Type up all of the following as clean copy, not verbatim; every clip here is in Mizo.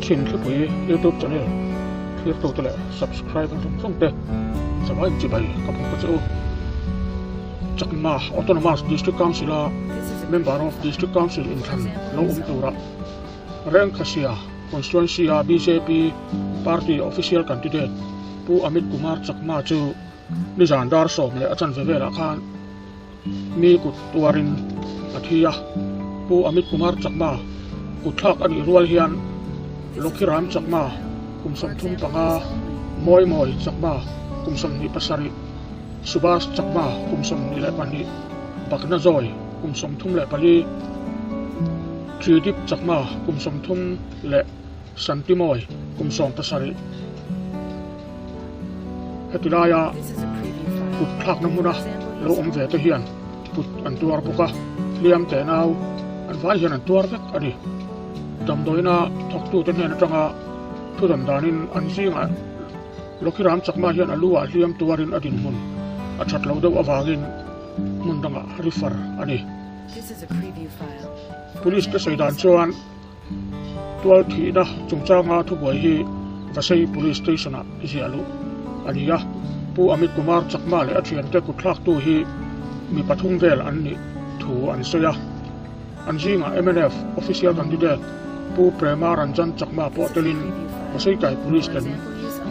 Chhimthlipui YouTube channel thlirtute leh subscriber zawng zawng te zavai chibai ka phawk a che u. Chakma Autonomous District Council a Member of District Council inthlan lo awm tura Rengkhasia Constituency a bjp Party Official Candidate Pu Amit Kumar Chakma chu nizan dar 10 leh a chanve velah khan Mi kut tuarin a thi a, Pu Amit Kumar Chakma kut thlak a nih rual hian Lokhiram Chakma kum 35, Mawimawi Chakma kum 27, Subhash Chakma kum 22, Bakna Joy kum 34, Tridip Chakma kum 30 leh Santimawi kum 17. Heti laia kut thlakna hmuna lo awm ve te hian kut an tuar bawk a, hliam teh nau an vai hian an tuar vek a ni. Damdawiina thawktute hnen atanga thu dam danin an zingah Lokhiram Chakma hian a lu ah hliam tuarin a dinhmun a that loh deuh avangin hmun dangah refer a ni. Police te sawi dan chuan. Tual thihna chungchanga thubuai hi Vasei Police Station-ah ziah luh a ni a, Pu Amit Kumar Chakma leh a thiante kutthlaktu hi mi pathum vel an nih thu an sawi a. An zingah mnf Official Candidate Pu Prema Ranjan Chakma pawh telin Vasei kai Police ten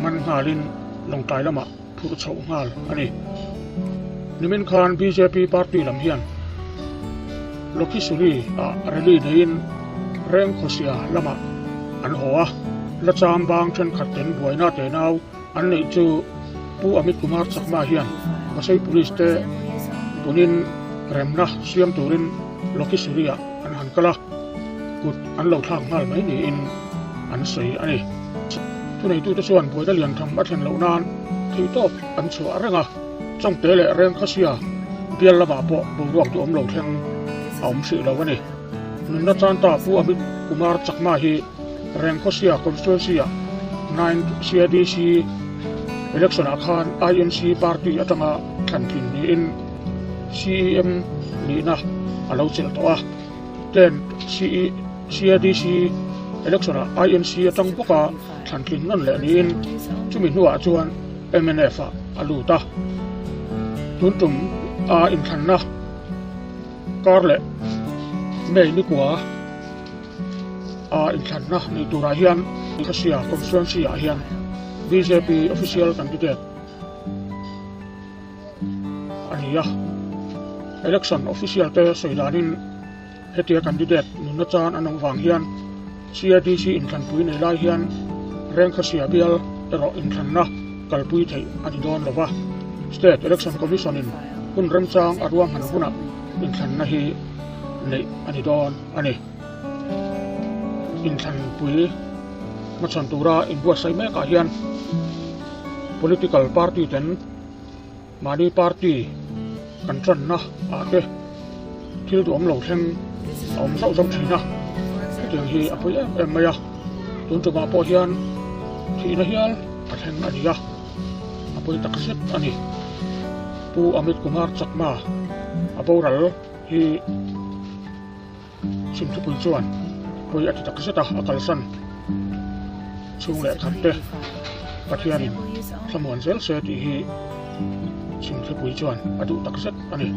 man nghalin Lawngtlai lamah phurh chhoh nghal a ni. Nimin khan bjp party lam hian Lokhisuri ah rally neiin Rengkhawsia lamah an haw a, la cham bang thenkhat ten buaina tenau an neih chu Pu Amit Kumar Chakma hian Vasai Police te punin remna siam turin Lokhisuri ah an han kal a, kut an lo thlak nghal mai niin an sawi a ni. Thuneitute chuan buaina lian tham a thlen loh nan theihtawp an chhuah reng a, Chawngte leh Rengkhasia bial lamah pawh boruak duhawm lo thleng a awm hrih lo a ni. Nunna Chanta Pu Amit Kumar Chakma hi Rengkhawsia Constituency-ah 9th CADC election-ah khan INC party atanga thlantlin niin CEM nihna a lo chelh tawh a. 10th CADC election-ah INC atang bawka thlantlin nawn leh niin chumi hnuah chuan mnf-ah a lut a. Tun tum a inthlanna kar leh May nikua a inthlanna nei turah hian Khasia constituency-ah hian bjp official candidate a ni a. Election official te sawi danin hetia candidate nunna chan an awm vang hian CADC inthlanpui nei lai hian Rengkhasia bial erawh inthlanna kalpui theih a ni dawn lo va. State Election Commission in hun remchang a ruahman hunah inthlanna hi neih a ni dawn a ni. Inthlanpui hmachhawn tura inbuatsaih mekah hian Political party ten mahni party kan tanna ah te thil duhawm lo thleng a awm zauh zauh thin a, hetiang hi a pawi em em mai a, tun tumah pawh hian thihna hial a thleng a ni a, a pawi tak zet a ni. Pu Amit Kumar Chakma a boral hi Chhimthupui chuan pawi a ti tak zet a, a kalsan chhung leh khat te Pathianin thlamuan zel se tih hi Chhimthupui chuan a duh tak zet a ni.